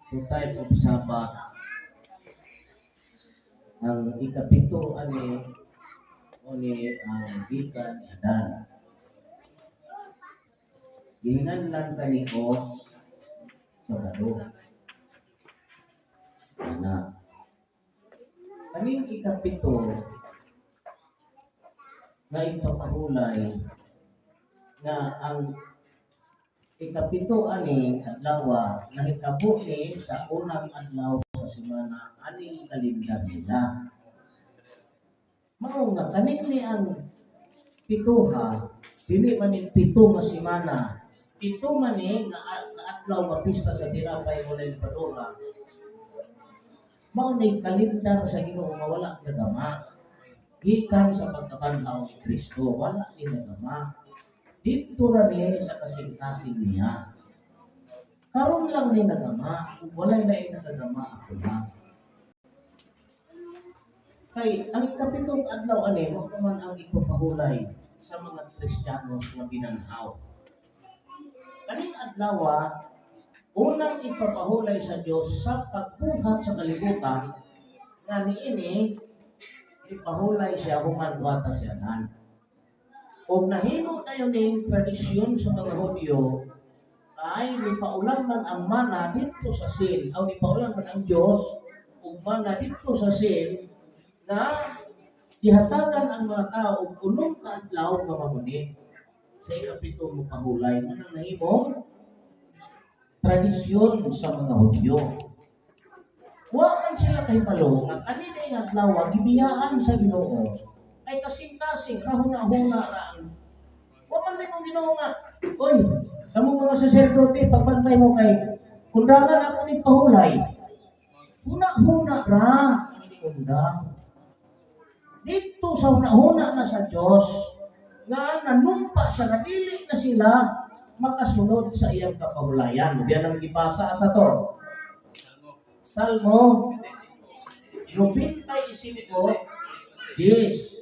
Two type of Sabbath. Ang ikapito ani ni ang gikan ni Adan. Gihinganlan kani og Sabado. Ana. Kaning ikapito nga ipapahulay nga ang ikapito ani adlaw nahitabo ni sa unang adlaw sa semana aning kalendar nila. Mao nga kaning ni ang pituha, dili man ni pito nga semana, pito man ni nga adlaw nga pista sa tinapay walay lebadura. Mao ni kalendar sa Ginoo nga wala nagama. Gikan sa pagkabanhaw ni Kristo, wala ni nagama. Didto ra ni sa kasing-kasing niya. Karon lang ni nagama, ug walay laing nakagama, ako lang. Kay ang ikapitong adlaw ani mao man ang ipapahulay sa mga Kristiyanos nga binanhaw. Kaning adlaw, unang ipapahulay sa Dios sa pagbuhat sa kalibutan nga niini ipahulay siya human buhata siya nan. Og nahimo na yun ning tradisyon sa mga Hudyo ay nipaulan man ang mana didto sa Sin, o nipaulan man ang Dios ug mana didto sa Sin nga gihatagan ang mga tao og unom ka adlaw nga mamuni. Sa ikapito mo pahulay man ang nahimong tradisyon sa mga Hudyo. Wa man sila kahibalo nga kanina nga adlaw gibiyaan sa Ginoo ay kasing-kasing kahuna-huna ra ang wa man may mong Ginoo nga, "Oy, sa mga saserdote, pagbantay mo kay kundangan ako ni pahulay." Huna-huna ra ang undang. Dito sa huna-huna na sa Diyos nga nanumpa siya nga dili na sila makasunod sa iyang kapahulayan. Diyan ang gibasa sa to. Salmo 95. Yes.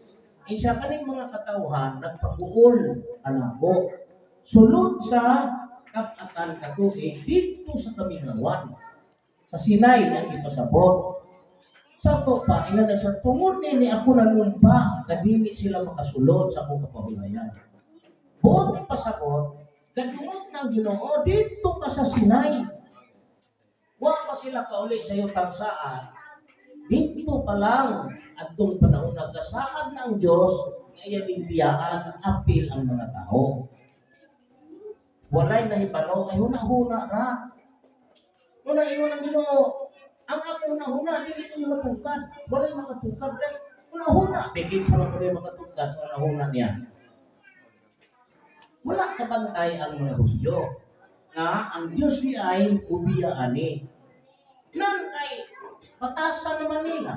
Isa kaning mga katawhan nagpaguol anako. Sulod sa kap-atan ka tuig didto sa kamingawan. Sa Sinai ang ipasabot. Sa to pa, ingon na sa tungod nini ako nanumpa na dili sila makasulod sa akong kapahulayan. Buot ipasabot, gadungot ng Ginoo didto pa sa Sinai. Wa pa sila kauli sa yutang saad. Dito pa lang adtong panahon nagasaad na ang Diyos nga iyang biyaan apil ang mga tao. Walay nahibalo kay huna-huna ra. Una ingon ang Ginoo, ang ako huna-huna dili ninyo matungkad. Walay makatungkad kay huna-huna bigin sa mga makatungkad sa huna-huna niya. Wala kabantay ang mga Hudyo nga ang Diyos ni ay ubiya ani. Nan kay batasan naman nila.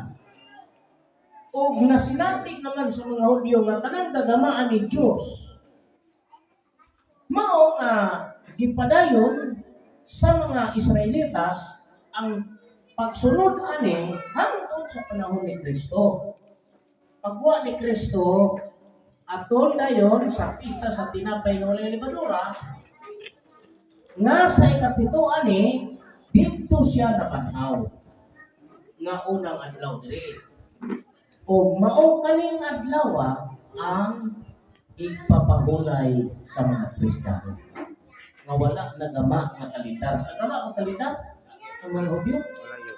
O nasinatig naman sa mga Hudyo nga kanang gagamaan ni Diyos. Mao nga gipadayon sa mga Israelitas ang pagsunod ani hangtod sa panahon ni Kristo. Pagwa ni Kristo, atol dayon sa pista sa tinapay nga walay lebadura, nga sa ikapito ani didto siya nabanhaw nga unang adlaw diri. Og mao kaning adlaw ang igpapahulay sa mga Kristiyano nga wala nagama nga kalendar. Nagama ang kalendar ang mga Hudyo.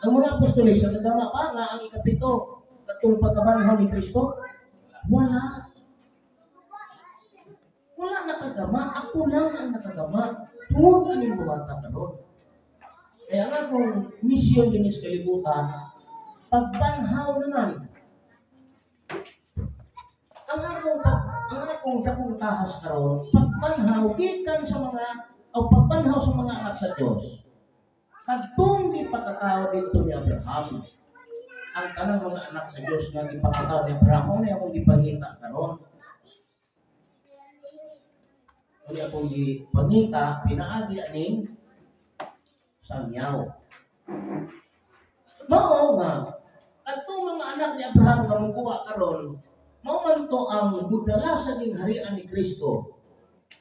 Ang mga apostoles nagama pa nga ang ikapito katong pagkabanhaw ni Kristo? Wala. Wala nakagama. Ako lang ang nakagama. Tungod aning buhata karon. Kaya nga kung misyon din sa kalibutan, pagbanhaw naman. Ang akong dakong tahas karon, pagbanhaw gikan sa mga o pagbanhaw sa mga anak sa Dios. Kadtong gipakatao didto ni Abraham. Ang tanang mga anak sa Dios nga gipakatao ni Abraham, mao ni akong gipangita karon. Mao ni akong gipangita pinaagi aning sangyaw. Mao nga kadtong mga anak ni Abraham nga mukuha karon, mao man to ang mudala sa gingharian ni Kristo.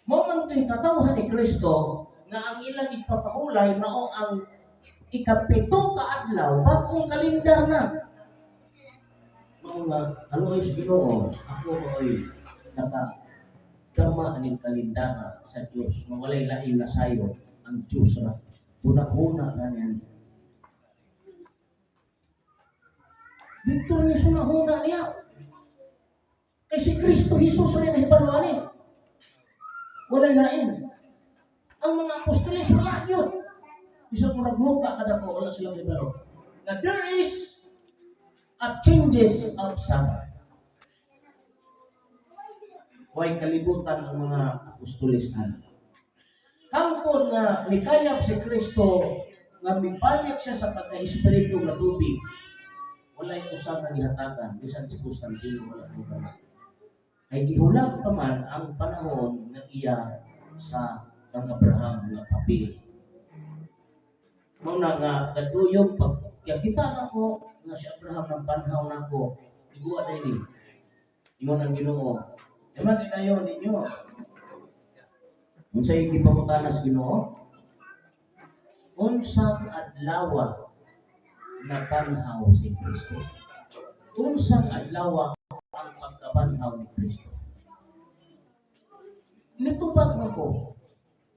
Mao man to'y katawhan ni Kristo nga ang ilang ipapahulay mao ang Ikapito ka adlaw, bagong kalendar na. Mao nga, ano is Ginoo, ako mo'y naka gama aning kalendar sa Dios. Nga walay lain na sayo ang Dios ra. Huna-huna na niyan. Dito niya sunahuna niya. Kay si Kristo Jesus rin nahibaluan eh. Walay lain. Ang mga apostoles, wala yun. Bisag mo nagmuka kada ko, wala silang hibalo. Na there is a changes of Sabbath. Way kalibutan ang mga apostoles ana. Hangtod nga mikayap si Kristo nga mibalik siya sa pagka-espiritu nga tubig, walay usa nga gihatagan, bisan si Constantino wala ni. Kay gihulag pa man ang panahon nga iya sa kang Abraham nga papel. Mao na nga gaduyog pag kita nako nga si Abraham ng panhaw nako, iguwa dili. Ingon ang Ginoo. Eman inayon ninyo. Unsay gipangutana sa Ginoo? Unsang adlaw na panhaw si Kristo? Unsang adlaw ang pagkabanhaw ni Kristo? Nitubag man ko,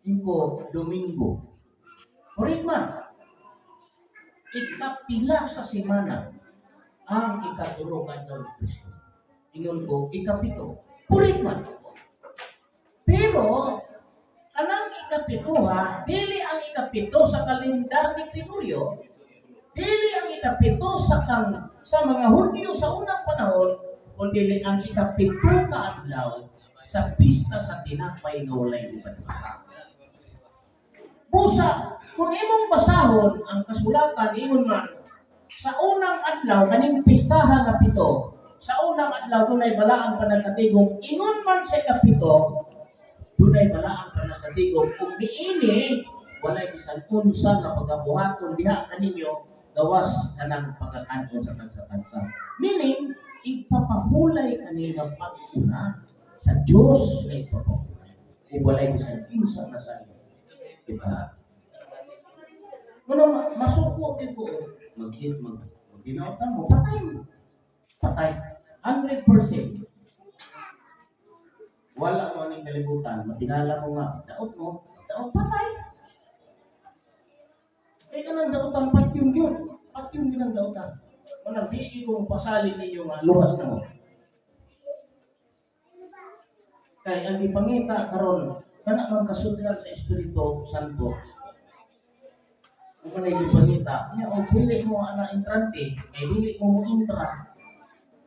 inko Domingo. Correct man. Ikapila sa semana ang ikatulo ka adlaw ni Kristo? Ingon ko, ikapito. Correct man. Pero, kanang ikapito ha, dili ang ikapito sa kalendar ni Gregorio, dili ang ikapito sa kang sa mga Hudyo sa unang panahon, kundi ang ikapito ka adlaw sa pista sa tinapay nga walay lebadura. Busa, kung imong basahon ang kasulatan, ingon man, sa unang adlaw, kaning pistahan nga pito, sa unang adlaw dunay balaang panagkatigong, ingon man sa ikapito, dunay balaang panagkatigong, kung niini, walay bisan unsa nga pagabuhaton diha kaninyo, gawas kanang pagkakanon sa tansa-tansa. Meaning, ipapahulay kanila pag-una sa Diyos na ipapahulay. Kung walay bisan kinsa na sa iyo. Diba? Kuno masuko din ko, mag mag magbinautan mo, patay mo. Patay. 100%. Wala mo aning kalibutan, matinala mo nga, daot mo, daot patay. Kaya ka nang daotan, patyong yun. Patyong yun ang daotan. Manang di ko pasalig ninyo nga luwas na mo. Kay ang ipangita karon kana man kasudlan sa Espiritu Santo. Kung manay gipangita, nya og dili mo ana entrante, kay dili mo mo intra.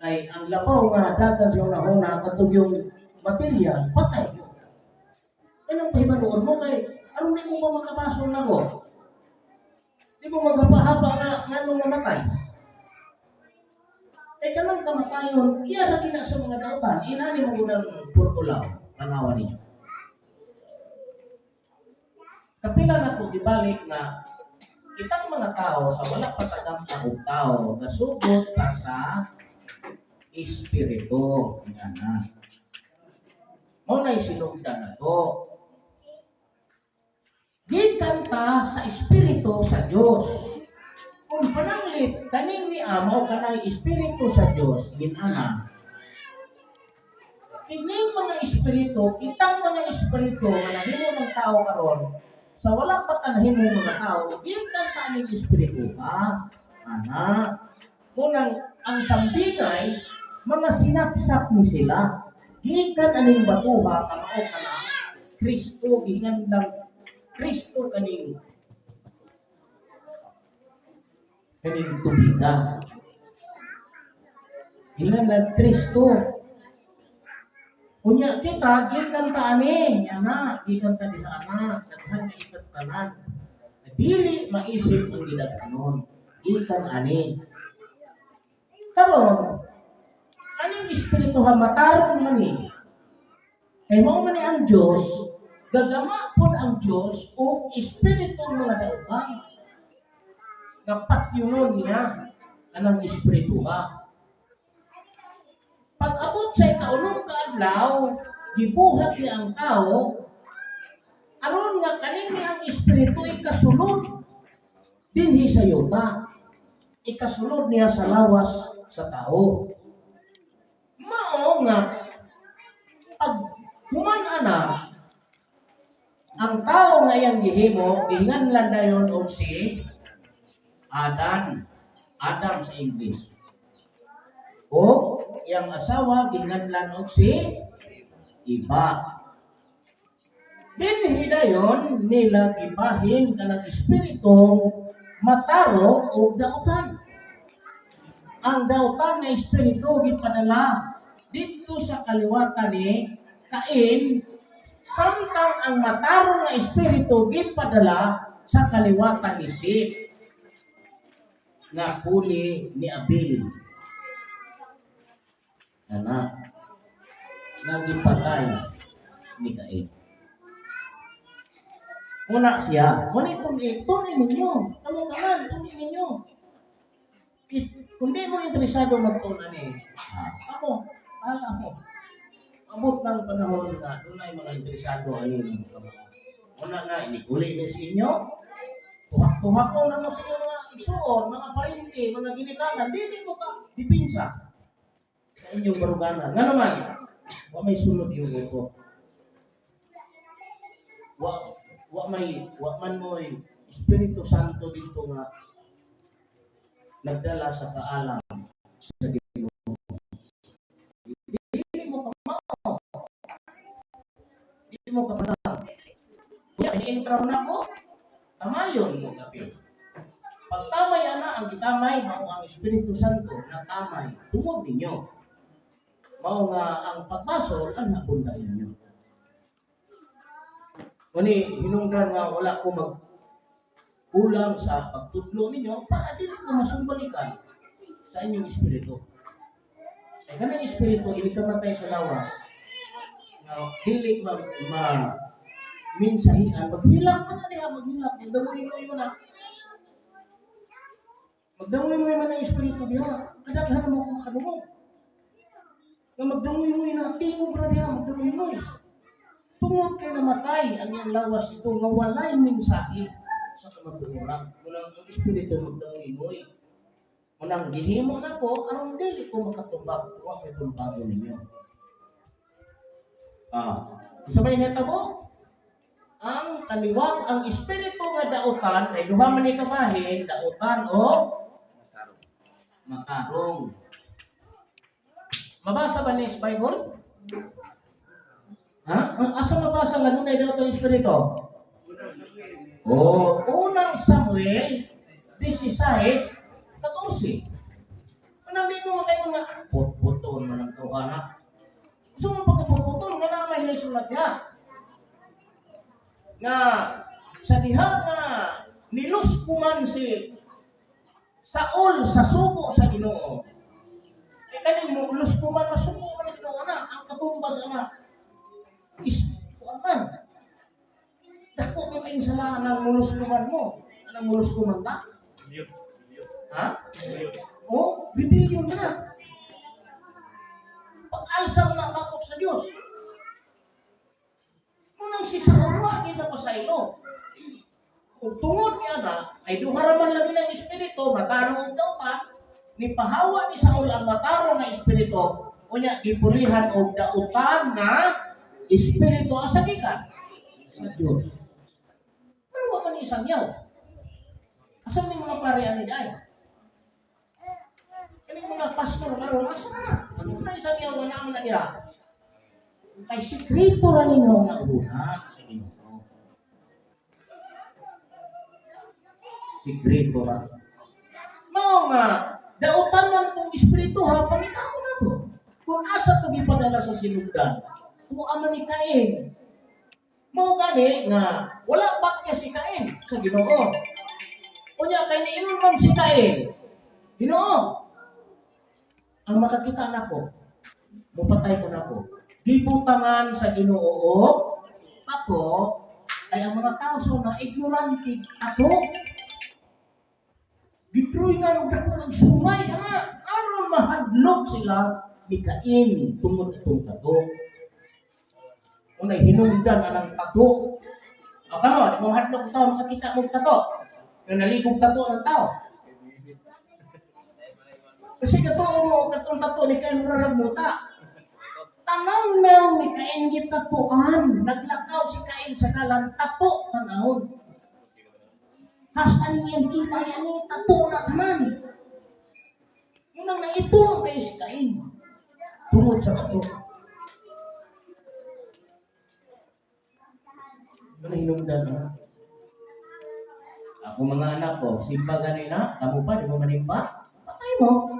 Kay ang labaw nga dagan sa una-una katong yung material, patay yun. Kanang pahibaluon mo kay aron di mo ba makabasol nako? Di mo maghapa-hapa nga nganong namatay. Kay kanang kamatayon, iya ra gina sa mga dautan, inani mo gunang purtulaw, tanawa ninyo. Kapila na ko gibalik nga kitang mga tao sa wala pa tagamta og tao gasugot ta sa espiritu nga na. Mao nay sinugdan nato. Gikan ta sa espiritu sa Dios. Kung pananglit kaning ni Ama o kanay espiritu sa Dios ginana. Kining mga espiritu, kitang mga espiritu nga nahimo ng tao karon sa wala pa ta nahimo mga tao, gikan ta aning espiritu ha. Ana. Munang ang sambingay mga sinapsap ni sila. Gikan aning batuha nga mao kana Kristo, gikan lang Kristo kaning kaning tubiga. Gikan lang Kristo. Unya kita gikan ta ani, ana, gikan ta diha ana, daghan nga ikat sa tanan. Dili maisip ang gidaghanon. Gikan ani. Karon, aning espiritu ha matarong man ni. Kay mao man ni ang Dios, gagama pod ang Dios og espiritu mga dautan. Nga patyunon niya anang espiritu ha. Pag-abot sa ikaulong kaadlaw, gibuhat niya ang tao, aron nga kaning ang espiritu ikasulod. Dinhi sa yuta. Ikasulod niya sa lawas sa tao. Mao nga pag human ana ang tao nga iyang gihimo, ginganlan dayon og si Adan. Adam sa English. O iyang asawa ginganlan og si Iba. Dinhi dayon nila gibahin kanang espiritu matarong og dautan. Ang dautan nga espiritu gipadala didto sa kaliwatan ni Cain, samtang ang matarong nga espiritu gipadala sa kaliwatan ni Seth nga puli ni Abel. Ana nga gipatay ni Cain. Una siya, wala itong tunin ninyo. Kamo tanan, tunin ninyo. Kung di mo interesado magtunan eh, ako, bahala mo. Abot ng panahon nga dunay mga interesado ani ng mga. Una nga, inikuli ni sa inyo, tuhak-tuhak ko na mo sa inyo mga igsuon, mga parente, mga ginikanan, dili mo ka dipinsa sa inyong baruganan. Nga naman, wa may sulod yung utok. Wa man mo'y Espiritu Santo dito nga nagdala sa kaalam sa Ginoo. Dili mo kamao. Dili mo kamao. Kuya, ini-intraw na ko. Tamayon mo kapil. Pag tamay ana ang gitamay, mao ang Espiritu Santo na tamay tungod ninyo. Mao nga ang pagbasol ang nabunda ninyo. Uni hinungdan nga wala ko mag kulang sa pagtudlo ninyo para dili ko masumbalikan sa inyong espiritu. Kay kanang espiritu ini kamatay sa lawas nga dili ma minsahian, maghilak man na diha, maghilak, magdangoy mo na, magdangoy man ang espiritu diha, kadaghan mo kung makadungog nga magdangoy na, tingog na diha, magdangoy tungod kay namatay ang iyang lawas ito nga walay mensahe sa kamatuoran. Munang ang espiritu magdangoy. Munang gihimo na ko aron dili ko makatumbag, wa may tumbago ninyo. Sa may natabo, ang kaliwat ang espiritu nga dautan ay duha man ni kabahin, dautan o matarong. Mabasa ba ni sa Bible? Ha? Asa mabasa nga dunay dautan espiritu? Oh, Unang Samuel 16:14. Unang di mo kayo nga putputon man ang tawhana. Gusto mo pagkaputputon nga na may sulat niya. Nga sa diha nga niluskuman si Saul sa sugo sa Ginoo. Eh kaning mo luskuman, masugo man ang Ginoo na ang katumbas ana is kuan man. Dako man kayong sala ng muluskuman mo. Anong muluskuman ta? Ha? O, rebellion na. Pag-alsa mo na batok sa Dios. Munang si Saul wa gid na pasaylo. Kung tungod niya na, ay duha ra man lagi ng espiritu, matarong og dautan, ni pahawa ni Saul ang matarong nga espiritu, unya gipulihan og dautan nga espiritu asa gikan sa Dios. Pero wa man isang yaw. Asa ni mga pare ani ay? Kaning mga pastor karon asa na? Ano na isang yaw nga naman na diha? Kay sikreto ra ninyo nga una sa Ginoo. Sikreto ra. Mao nga dautan man itong espiritu ha, pangitao na to. Kung asa to gipadala sa sinugdan, kung ama ni Cain. Mao gani nga wala ba niya si Cain sa Ginoo. Unya kay niingon man si Cain, "Ginoo, ang makakita nako, mupatay ko nako." Gibutangan sa Ginoo og ako ay ang mga tao so na ignorante ako. Gidrawingan og dako ng sungay ana aron mahadlok sila ni Cain tungod itong tato. Unay hinungdan anang tato. O kamo, di mo mahadlok tao makakita mong tato. Nga naligog tato ng tao. Kasi katuo mo, katong tato ni Cain murarag muta. Tanaw na ni Cain gitatuan. Naglakaw si Cain sa dalan, tato tanawon. Has aning iyang kilay, ani tato na tanan. Munang naitong kay si Cain. Tungod sa tato. Ano hinungdan na? Ako mga anak ko, simba ganina, kamo pa, di mo manimba? Patay mo.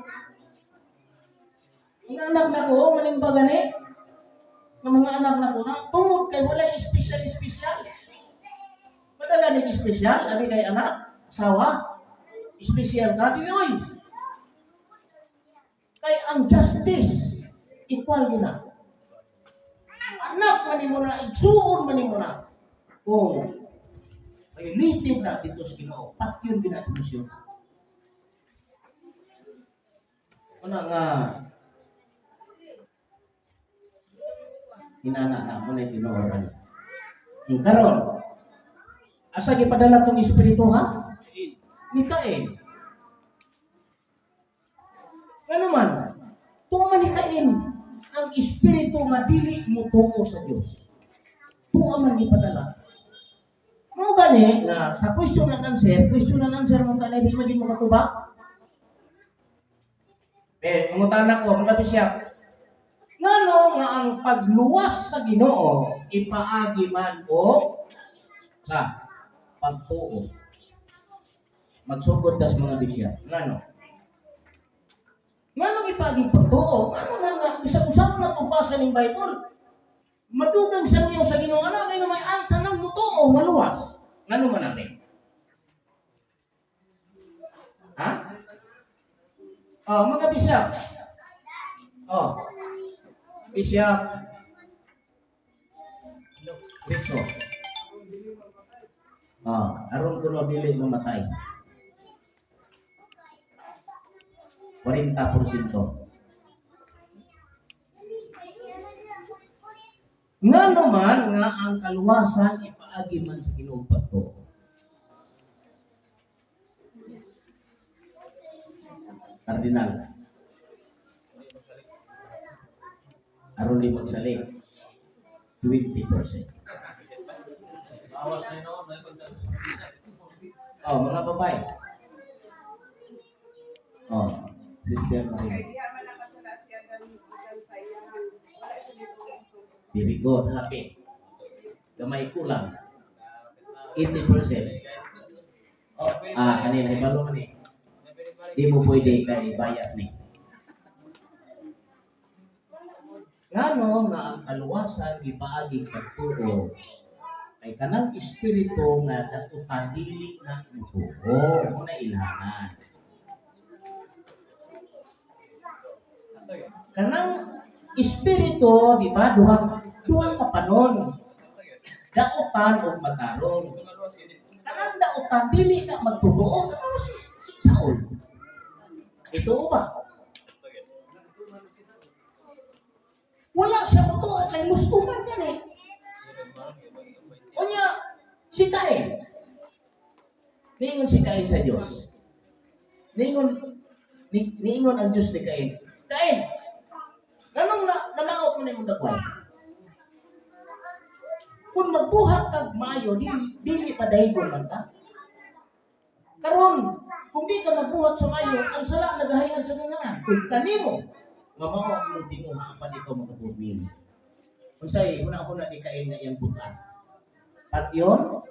Mga anak na ko, manimba gani. Ang mga anak na ko na, tungod kay wala espesyal espesyal. Padala ni espesyal, abi kay anak, asawa, espesyal ka, dili oy. Kay ang justice, equal gina. Anak man nimo na, igsuon man nimo na. Kung violative na dito sa Ginoo, patyon gina sa misyon. Una nga inana na mo na tinuod ani. Ang karon, asa gipadala tong espiritu, ha? Ni Cain. Ngano man, tuo man ni Cain ang espiritu nga dili motuo sa Dios. Tuo man gipadala. Mao gani nga sa question and answer, question and answer mo tanay di man mo katuba. Eh, mangutana ko, mga bisyak. Ngano nga ang pagluwas sa Ginoo ipaagi man o sa pagtuo? Magsugod tas mga bisyak. Ngano? Ngano ipaagi pagtuo? Ngano na nga bisag usa na tubasa ning Bible? Madugang sa iyo sa Ginoo ana kay may ang tanang mutuo maluwas. Ngano man natin? Ha? Oh, mga bisyak. Oh. Bisyak. Ritso. Oh, aron kuno dili mamatay. 40%. Ngano man nga ang kaluwasan ipaagi man sa Ginoo pagtuo? Kardinal. Aron di magsalik. 20%. Oh, mga babae. Oh, Sister Maria. Very good, happy. Gamay kulang. 80%. Oh, kanina, ibalo man eh. Di mo pwede kay bias ni. Ngano nga ang kaluwasan gipaagi pagtuo kay kanang espiritu nga datutan dili na mutuo mo na ilhanan. Kanang espiritu, di ba, duha ka panon. Dautan o matarong. Kanang dautan dili na magtuo, kanang si Saul. Ito ba? Wala siya motuo kay lustuman yan eh. Unya, si Cain. Niingon si Cain sa Dios. Niingon ang Dios ni Cain. Cain, nganong nanaot mo na imong dakway? Kung magbuhat kag maayo, dili pa daygon man ka. Karon, kung di ka magbuhat sa maayo, ang sala nagahayan sa ganganan. Kung kanimo, nga mao ang imong tinguha apan ikaw makaburmin. Unsay huna-huna ni Cain nga iyang butan? Patyon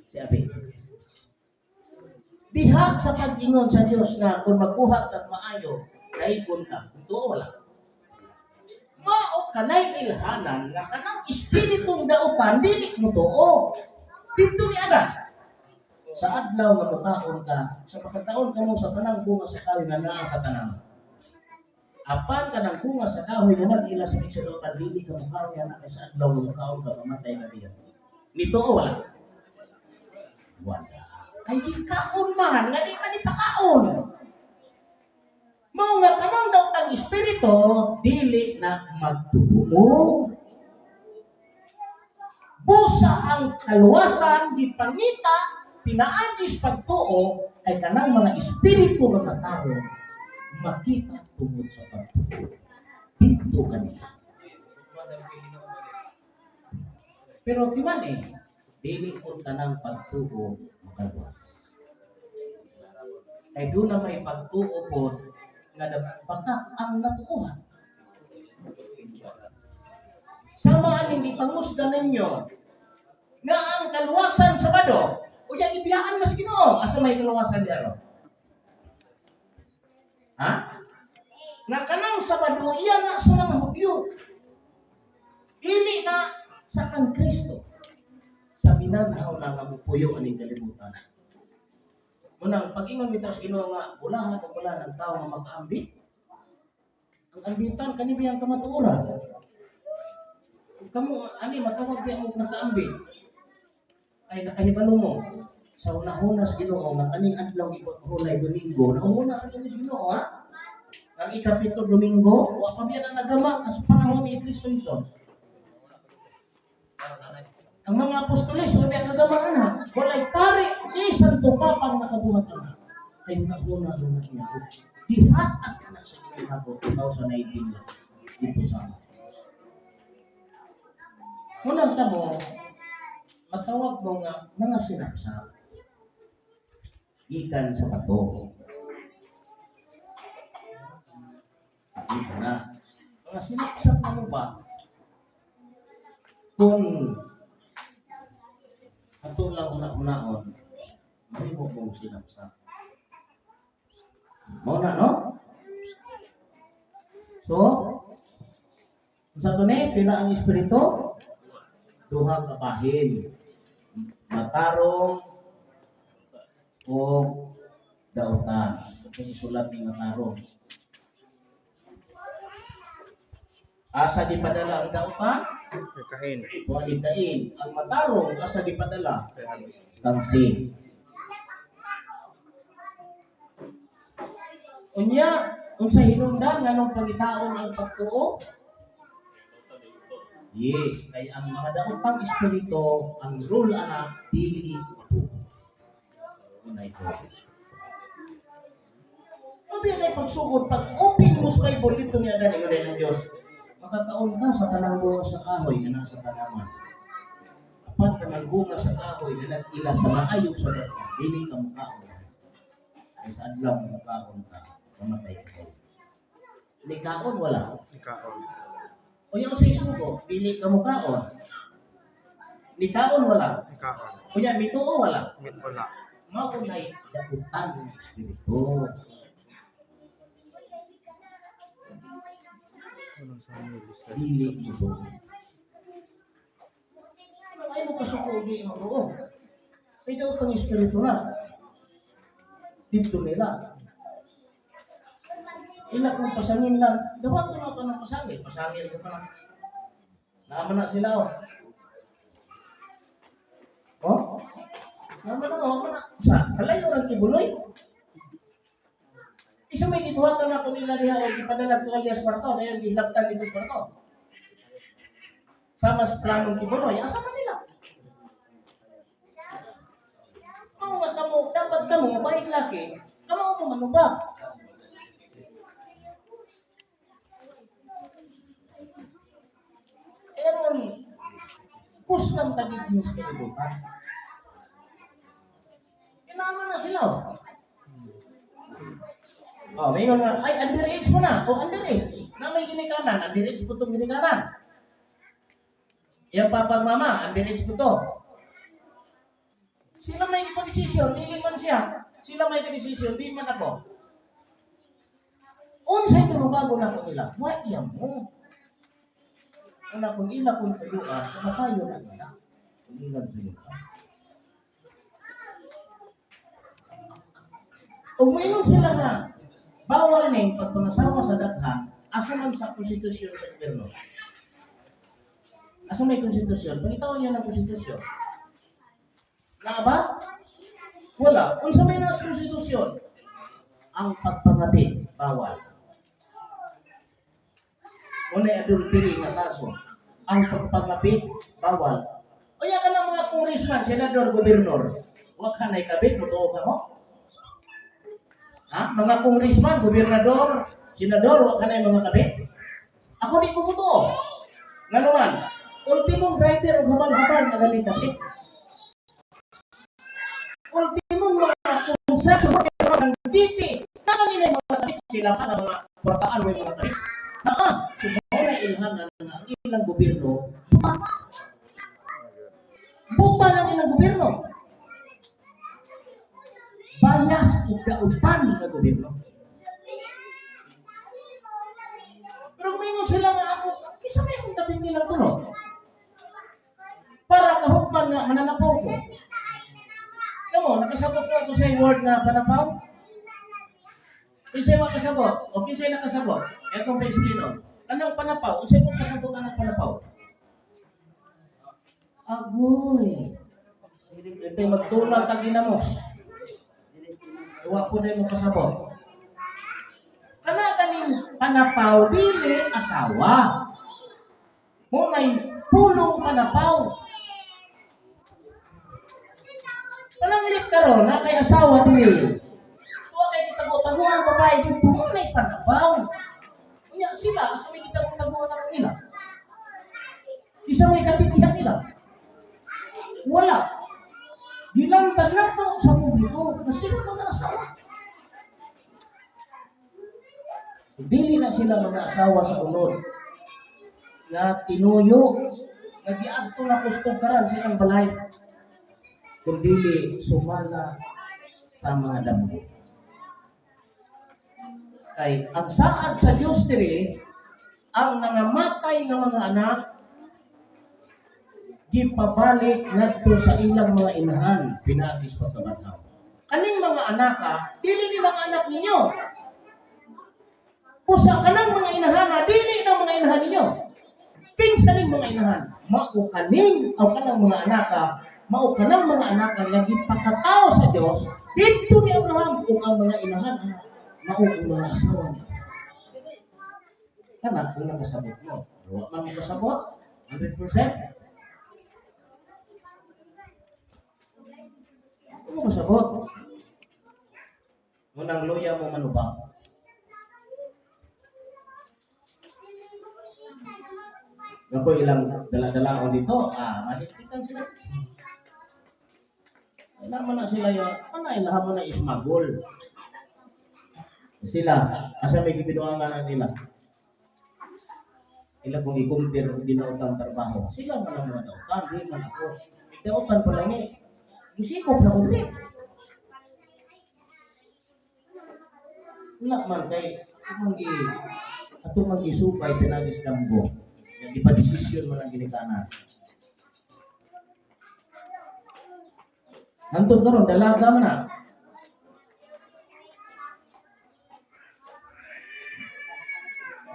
si Abel. Diha sa pag-ingon sa Dios nga kung magbuhat kag maayo, daygon ka. Ito wala. Mao kanay ilhanan nga kanang espiritong dautan dili mo tuo. Didto ni Adan. Sa adlaw nga mokaon ka, sa pagkataon kamo sa tanang bunga sa kahoy nga naa sa tanan. Apan kanang bunga sa kahoy nga nag-ila sa igsuotan, dili ka mokaon nga kay sa adlaw nga mokaon ka mamatay ka diyan. Nito o wala? Wala. Kay gikaon man nga di man ipakaon. Mao nga kanang daotang espiritu dili na magtuo. Busa ang kaluwasan gipangita Pinaagi sa pagtuo ay kanang mga espiritu nga matarong makita tungod sa pagtuo. Dito kanila. Pero timan eh, dili po tanang pagtuo makaluwas. Kay doon na may pagtuo po nga baka ang natuuhan. Sama aning gipangusga ninyo nga ang kaluwasan Sabado, unya gibiyaan mas Ginoo. Asa may kaluwasan diha? Ha? Nga kanang Sabado iya na sa mga Hudyo. Dili na sa kang Kristo. Sa binanhaw na nga mupuyo aning kalibutan. Munang pag-ingon bitaw sa Ginoo nga bulahan o wala ng tao nga makaambit. Ang ambitan kani biyang kamatuoran. Kamo ani matawag biya mo nakaambit. Ay nakahibalo mo sa unahuna sa Ginoo nga kaning adlaw hulay Domingo, nauna ka sa Ginoo, ha? Ang ikapito Domingo, wa pa biya na nagama sa panahon ni Kristo Jesus. Ang mga apostoles, wa biya nagama ana, walay pare ni Santo Papa ang nakabuhat ana. Kay unahuna na niya. Dihatag ka na sa Ginoo 2019 lang dito sa Unang kamo, matawag mo nga mga sinapsap gikan sa bato. Dito na. Mga sinapsap na mo ba? Kung ato lang una-unaon, mahimo mong sinapsap. Mao na, no? So, sa to ni, pila ang espiritu? Duha ka bahin. Matarong o dautan. Ito sulat ni matarong. Asa di padala ang dautan? Kain. Tuwa ni Cain. Ang matarong, asa di padala? Tangsi. Unya, unsa hinungdan nganong pangitaon ang pagtuo? Yes, kay ang mga daotang espiritu, ang rule ana dili ito. Unay ko. Mabi na pagsugod pag open mo sa Bible dito niya dani ingon ng Dios. Makakaon ka sa tanang bunga sa kahoy nga nasa tanaman. Apan kanang bunga sa kahoy nga nag-ila sa maayong sa dagko, dili ka mukaon. Kay sa adlaw mukaon ka, mamatay ka. Nikaon wala. Kaon. Unya sa isugo, dili ka mukaon. Nikaon wala. Kaon. Unya mituo wala. Wala. Mao nay dautan ng espiritu. Dili mo. Ano ay mo kasuko di mo tuo? Kay daot ang espiritu na. Dito nila. Ila kung pasangin lang, dawat ko na ako ng pasangil. Pasangil ko pa. Naman na sila, oh. Oh? Naman na, oh, mana. Sa, kalayo ng kibuloy. Isa may gibuhatan na ko nila diha o gipadala to alias Barto, dahil gilabtan dito sa Barto. Sama sa planong kibuloy, asa man nila? Mao nga kamo, dapat kamo, baik laki, kamo mo manubag. Pero kusgan tagid mo sa kalibutan. Kinama na sila. Oh, oh may nga, ay, underage mo na. Oh, underage. Na may ginikanan, underage po itong ginikanan. Yang papa mama, underage po to. Sila may ipag-desisyon, dili man siya. Sila may desisyon, di man ako. Unsay tulubago na ko nila, wa iya mo. Una kung ila kung tuyuan, so makayo na nila. Kung ilang tuyuan. Ug moingon sila nga, bawal ning pagpangasawa sa daghan, asa man sa konstitusyon sa gobyerno? Asa may konstitusyon? Pangitaon niya ng konstitusyon. Naa ba? Wala. Unsa may nasa konstitusyon? Ang pagpangabit, bawal. Unay adultery nga kaso. Ang pagpangabit, bawal. Unya ka ng mga congressman, senador, gobernador. Wa ka na'y kabit, mutuo ka mo? Ha? Mga congressman, gobernador, senador, wa ka na'y mga kabit? Ako di ko mutuo. Ngano man, ultimong driver ug habal-habal na kabit. Ultimong mga construction worker ng DP, na kanila mga kabit, sila pa nga mga kwartaan may mga kabit. Ah, so mao na ilhan nga ang ilang gobyerno, buta ng ilang gobyerno. Bias ug dautan nga gobyerno. Pero mingon sila nga ako, kisa may akong kapit nilang tulo. Para kahukman nga mananapaw ko. Kamo, nakasabot ko ako sa word nga panapaw? Kinsay makasabot? O kinsay nakasabot? E akong pa-explain. Anong panapaw? Unsay mong kasabot anang panapaw? Agoy. Ito'y magtulang tag-ginamos. Wa po na mo kasabot. Kana ganing panapaw dili asawa. Mo may pulong panapaw. Pananglit karon na kay asawa dili. Wa kay gitago-tago ang babae dito mo nay panapaw. Unya sila asa may gitago-tago na nila. Isa may kapitihan nila. Wala. Gilantad lang to sa publiko na sila mga asawa. Dili na sila mga asawa sa unod nga tinuyo, nga giadto na kustom karan silang balay, kundili sumala sa mga damgo. Kay ang saad sa Dios diri, ang nangamatay nga mga anak gipabalik ngadto sa ilang mga inahan pinaagi sa pagkabanhaw. Kaning mga anak dili ni mga anak ninyo. Pusa kanang mga inahan, dili na mga inahan ninyo. Kinsa ning mga inahan? Mao kaning o kanang mga anak, mao kanang mga anak nga gipakatao sa Dios didto ni Abraham ug ang mga inahan mao ang mga asawa niya. Kana kung nakasabot mo. Wa man mo kasabot 100%. Kung mo kasabot, munang luya mo manubang. Naku, ilang dala-dala dito, malintikan sila. Wala man na sila yun, ano, ilahan mo na ismagol. Sila, asa may gibinuangan na nila. Ila kung i-compare og ginautan trabaho, sila man ang mga dautan, di man ako. Dautan pa lang eh. Gisikop na ko diri. Wala man kay atong mangisupay pinagis damgo. Yang ipa-desisyon man ang ginikanan. Hantod karon dalaga man na.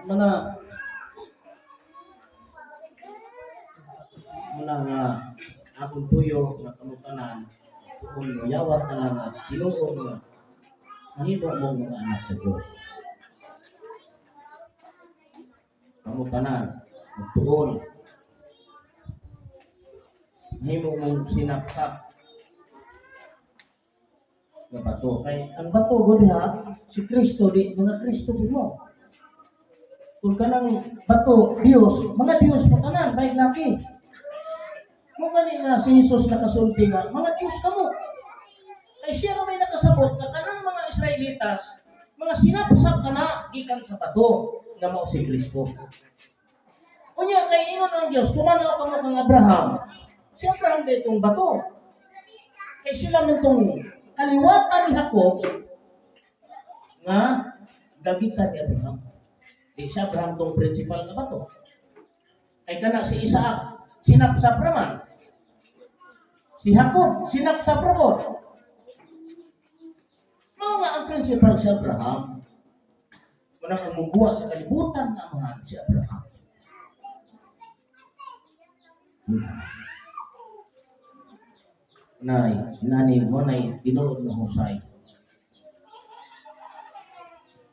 Mana muna nga akong tuyo nga kamutanan kung yawat na lang nga tinuod nga mahimo mong mga anak sa Dios. Kamutanan magtuon mahimo mong sinaksak nga bato. Kay ang bato gud ha, si Kristo di mga Kristo gud mo. Kung kanang bato Dios, mga Dios mo tanan bay laki. Mo gani nga si Jesus nakasulti nga mga Dios kamo. Kay siya ra may nakasabot nga kanang mga Israelitas, mga sinapsap kana gikan sa bato nga mao si Kristo. Unya kay ingon ang Dios, kumanaw kamo kang Abraham. Si Abraham di itong bato. Kay sila nitong kaliwatan ni Jacob nga gagita ni Abraham. Di siya Abraham tong principal nga bato. Kay kana si Isaac sinapsap raman. Si Jacob sinapsap ramon. Mao nga ang principal si Abraham. Manang ang mungguwa sa kalibutan nga amahan si Abraham. Nay, nani mo nay tinuod nga husay.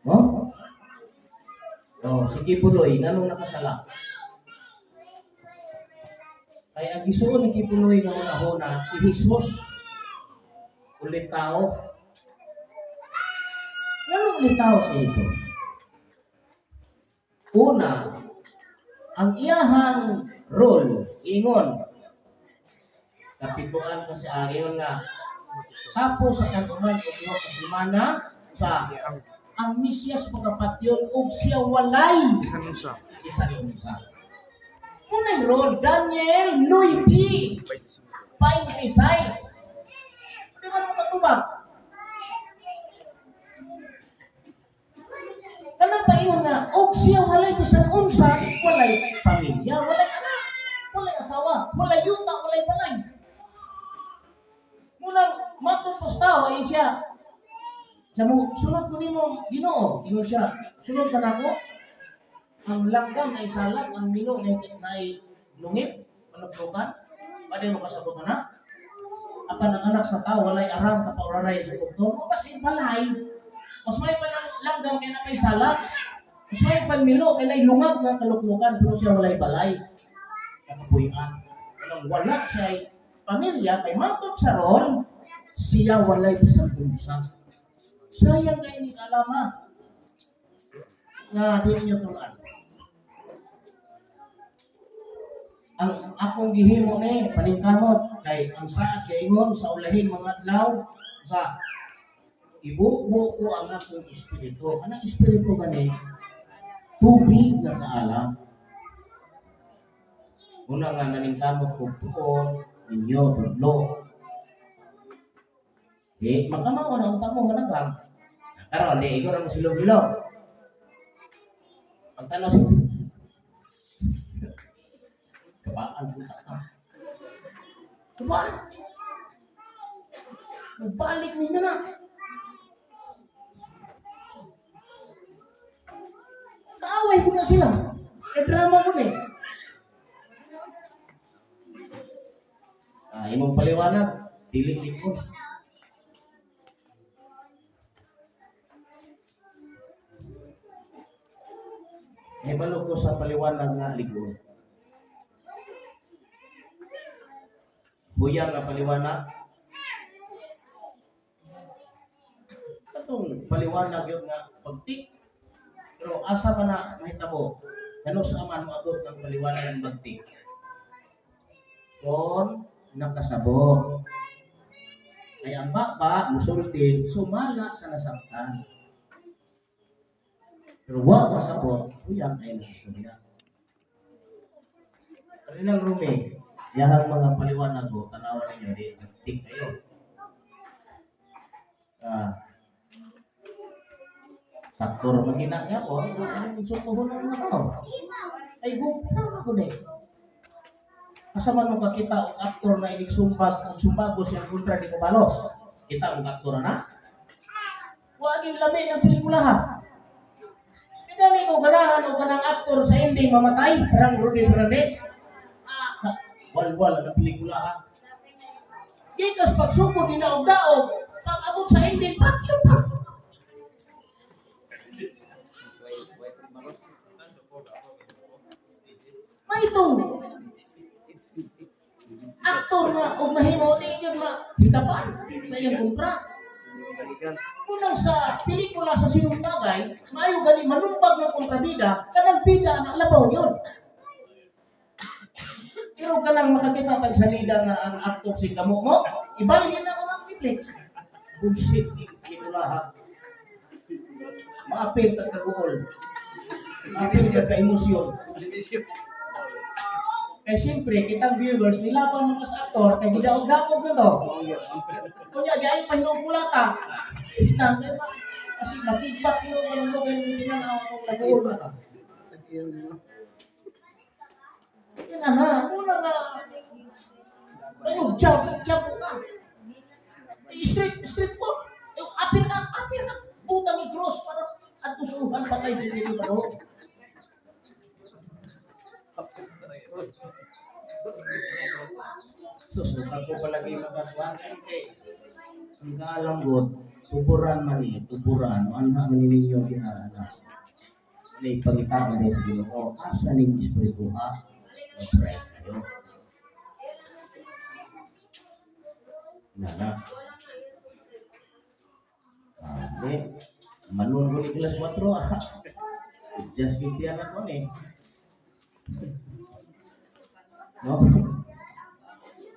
No? Oh, si Kibuloy nganong nakasala? Kay ang gisuon ni Kibuloy nga una-una si Jesus. Ulitawo. Nganong ulitawo si Jesus? Una, ang iyahang role, ingon, kapituan kasi ingon nga, tapos sa kan-uman og duha ka semana sa ang Mesiyas magapatyon og siya walay Bisan unsa. Bisan unsa. Unang role, Daniel 9, 26. Di ba mo katubag? Kanang paingon nga, og siya walay bisan unsa, walay pamilya, walay anak, walay asawa, walay yuta, walay balay. Munang matod sa tao, ayun siya. Sa mo, sunod ko nimo, Ginoo, ingon siya, sunod ka nako. Ang langgam ay salag, ang mino ay lungit, maluklukan. Pwede mo kasabot na? Apan ang anak sa tao, walay aram, kapauraray sa tukton. O kasi balay, mas may pa ng langgam kaya na kay salag. Mas may pagmilo kaya na'y lungag nga kaluklukan, pero siya walay balay. Nakabuyan. Anong wala siya pamilya, kay matod sa ron, siya walay bisan unsa. Sayang kayo ni alama nga di ninyo tulaan. Ang akong gihimo ni paningkamot kay ang saad gaingon sa ulahin mga adlaw sa ibubo ko ang akong espiritu. Anang espiritu gani tubig nga kaalam. Una nga naningkamot ko tuon ninyo tudlo. Eh, makamao na unta mo managam. Karon di igor ang silong-silong. Pagtanaw si Kabaan po ka. Kabaan. Magbalik ninyo na. Kaaway ko na sila. Eh, drama ko na eh. Ah, imong paliwanag, dili ko. Hibalo ko sa paliwanag nga ligon. Buyang nga paliwanag. Katong paliwanag yun nga pagtik. Pero asa pa na mahitabo? Kano sa man moabot ng paliwanag ng bagtik? Kon nakasabot. Ay ang baba, musulti, sumala sa nasaktan. Pero wa kasabot, uyang ay nasistorya. Kaninang Rumi, yahang mga paliwanag ko, tanawan ninyo, di, nagtik kayo. Saktor magina niya ko, ay, insultuhon ng mga tao. Ay, bukang ako na eh. Asa man mo kakita og aktor na inig sumbag, og sumbago siyang kontra di Kobalos. Kita og aktor na? Wa gyud lami ng pelikula ha. Gani ko ganahan og kanang aktor sa ending mamatay, parang Rudy Fernandez. Walwal ang pelikula ha. Gikas pagsugod nila og daog, pag-abot sa ending, patyon pa. May itong aktor nga og mahimo di yun mahitapan sa iyang kontra. Unang sa pelikula sa Sinumbagay, maayo gani manumbag ng kontrabida, kanang bida ang labaw yun. Pero kanang makakita tag salida nga ang aktor si kamo mo, ibalik na ako ng Netflix. Bullshit ni pelikula ha. Maapil ka kaguol. Maapil ka ka-emosyon. Eh siyempre, kitang viewers, nilaban mo sa aktor, kay gidaog-daog na to. Kunya, gaya pa hinuong ka. Isang, kaya ba? Kasi matibak yung ano mo, kaya hindi na akong nag-uol na ka. Yan na, muna nga, ayun, jab, jab ka. Straight, straight po. Yung apir ka, butang i-cross para at tusuluhan patay din pa doon. Susukan ko palagi makasuhan kay ang kaalam god tuburan man ni tuburan anha man ninyo ginana ni pangitaon ni Ginoo asa ning espiritu ha pray kayo nana Hindi. Manon ko ni class 4 ah. Just 50 anak ko ni. No?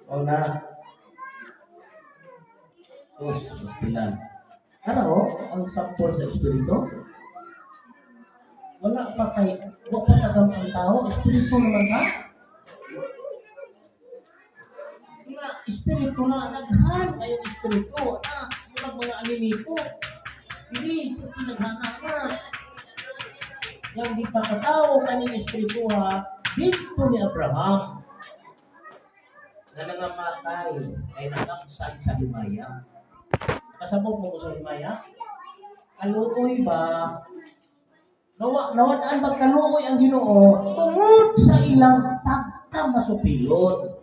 O na. Sus, pastilan. Ano ang sample sa espiritu? Wala pa kay, wa pa tagam ang tao, espiritu naman ka? Nga, espiritu na, naghan kayong espiritu, na, murag mga animito. Hindi, pinaghana na. Yang gipakatao kaning espiritu ha, dito ni Abraham, na nangamatay ay nakamsan sa himaya. Kasabot mo ko sa himaya? Kaluoy ba? Nawad-an ba kaluoy ang Ginoo tungod sa ilang pagkamasupilon?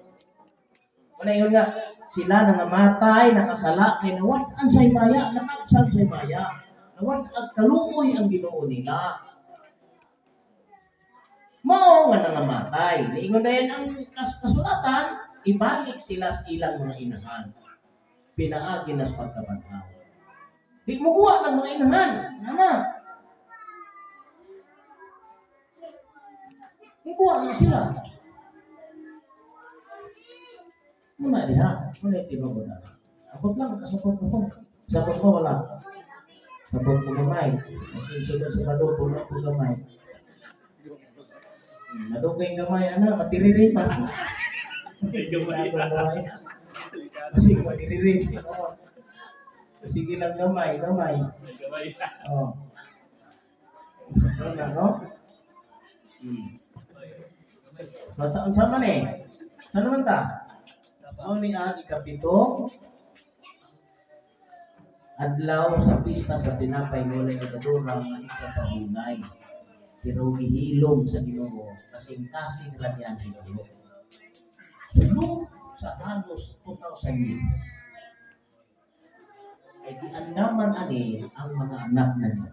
Wala yun nga, sila nangamatay, nakasala, kay nawad-an sa himaya, nakamsan sa himaya. Nawad-an kaluoy ang Ginoo nila. Mao nga nangamatay. Niingon na yan ang kasulatan, ibalik sila sa ilang mga inahan. Pinaagi na sa pagkabanhaw. Di mo kuha ng mga inahan. Nana. Mukuha na sila. Muna diha. Muna tinuod na. Abot lang, kasabot mo. Sabot mo, wala. Sabot mo gamay. Kasi sunod sa madugong na po gamay. Madugay gamay, ana, matiriri pa. Gamay. Gamay. Kasi matiriri. Oo. Sige lang gamay, gamay. Gamay. Oh. Ano na, no? So, sa man eh? Saan naman ta? Mao ni ang ikapito adlaw sa pista sa tinapay nga walay lebadura nga ikapaunay. Pero gihilom sa Ginoo kasing-kasing ra niya ang Ginoo. Sulod sa halos 2,000 years. Ay giandaman ani ang mga anak na niya.